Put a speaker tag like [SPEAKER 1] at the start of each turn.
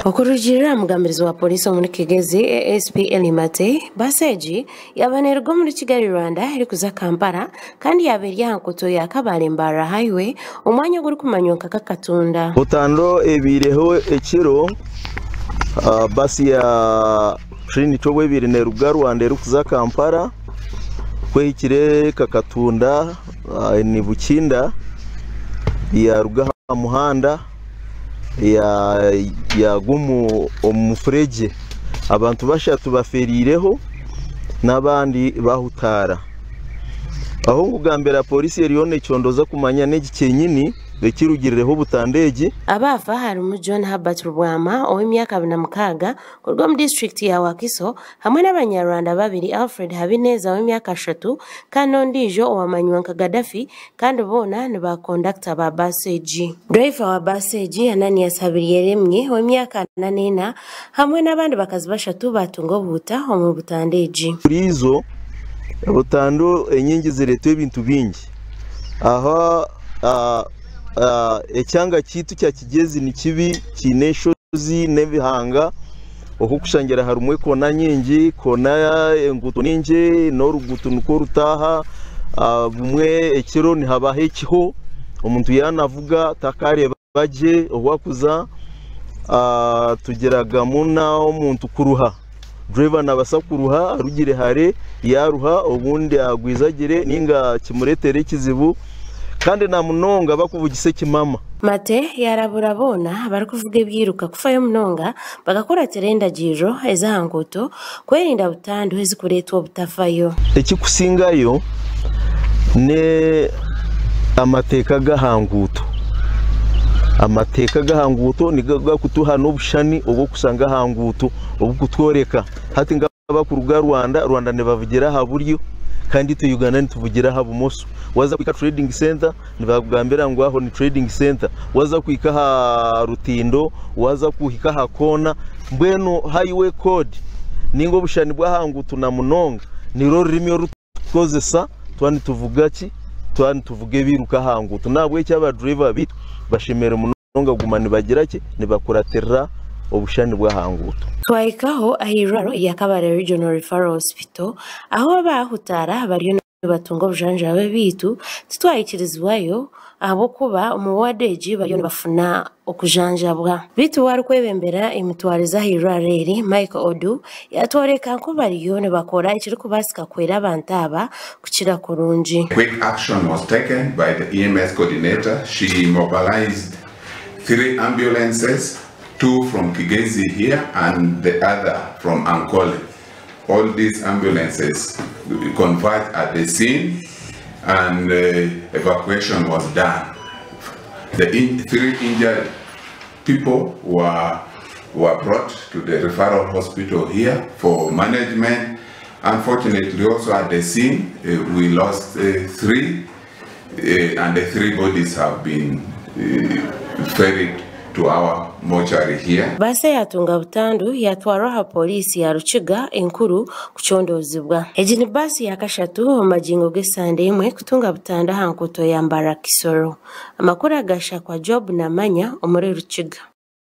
[SPEAKER 1] Okurugiirira aha mugambirizi wa Pooriisi omuri Kigezi, ASP Elly Mate, baasi egi yaaba neeruga omuri Kigali, Rwanda erikuza Kampala kandi yaaba eri aha nkuuto ya Kabale Mbarara Highway omwanya ogurikumanywa nka Kakatunda.
[SPEAKER 2] Butando ebaireho ekiro, baasi ya Trinity obu ebaire neeruga Rwanda erikuza Kampala ku ehikire Kakatunda ni Bukinda yaaruga aha muhanda yaagwa omu mufuregye. Abantu bashatu bafeereireho n'abandi bahutaara. Ahu nkugambira pooriisi eriyo neekyondoza kumanya n'egi kyenyini ekirugirireho obutanda egi.
[SPEAKER 1] Abaafa harimu John Herbert Rubwama ow'emyaka 46 kuruga omu disiturikiti ya Wakiso hamwe n'abanyarwanda babiri Alfred Habineza ow'emyaka 30 kandi n'ondiijo owamanywa nka Gaddafi kandi boona ni ba kondakita ba baasi egi. Duraiva wa baasi egi Ananias Habiryeremye ow'emyaka 44 hamwe n'abandi bakazi bashatu baatunga obuhuta omu butanda egi.
[SPEAKER 2] Buriijo butandu enyingi zireetwa ebintu bingi. Aha ekyanga kyaitu kya Kigyezi ni kibi kiine enshozi n'ebihanga oku kushangira harimu ekoona nyingi, koona enguuto nyingi n'oruguuto nikwo rutaaha bumwe ekiro nihabaho ekiho omuntu yaanavuga takareeba gye obu arikuza. Tugiragamu n'omuntu kuruha, driver naabaasa kuruha arugire hare yaaruha obundi agwizagire nainga kimureetere ekizibu kandi na munonga bakuvugisa ekimama.
[SPEAKER 1] Mate yaarabura boona abarikuvuga ebyiruka kufayo munonga bakakuratira endagiriro ez'aha nguuto kwerinda butandu ezikureetwa obutafayo.
[SPEAKER 2] Ekikusingayo n'amateeka g'aha nguuto. Amateeka g'aha nguuto nigo garikutuha n'obushushani obw'okushanga aha nguuto oburikutworeka. Hati nk'abarikuruga Rwanda, Rwanda nibavugira aha buryo kandi itwe Uganda nituvugira aha bumoso. Waaza kuhika Trading Centre nibakugambira ngu aho ni Trading Centre. Waaza kuhika aha rutindo, waaza kuhika aha koona, mbwenu Highway Code nainga obushushani bw'aha nguuto na munonga nirwo rurimi oru Tukozesa twaba nituvuga ki? Twaba nituvuga ebiiruka aha nguuto. N'ahabw'ekyo abadriver baitu bashemereire munonga kuguma nibagira ki? Nibakuratirira obushushani bw'aha nguuto.
[SPEAKER 1] Twahikaho aha irwariro erya Kabale Regional Referral Hospital ahu abaahutaara bariyo nibatunga obujanjabi beitu titwayikirizibwayo ahabw'okuba omu waadi egi bariyo nibafuna okujanjabwa. Beitu we arikwebembera emitwarize aha irwariro eri, Michael Odu, yatworeka nku bariyo nibakora ekirikubaasika kuhwera abantu aba kukira kurungi.
[SPEAKER 3] Quick action was taken by the EMS coordinator, she mobilised 3 ambulances, 2 from Kigezi here and the other from Ankole. All these ambulances converged at the scene and evacuation was done. The 3 injured people were were brought to the referral hospital here for management. Unfortunately, also at the scene, we lost 3, and the 3 bodies have been ferried to our mortuary here.
[SPEAKER 1] Baasi eyaatunga butandu yaatwarwa aha Pooriisi ya Rukiga enkuru kucondoozibwa. Egi ni baasi ya kashatu omu magingo g'esande emwe kutunga butandu aha nguuto ya Mbarara-Kisoro. Amakuru agashakwa Job Namanya omuri Rukiga.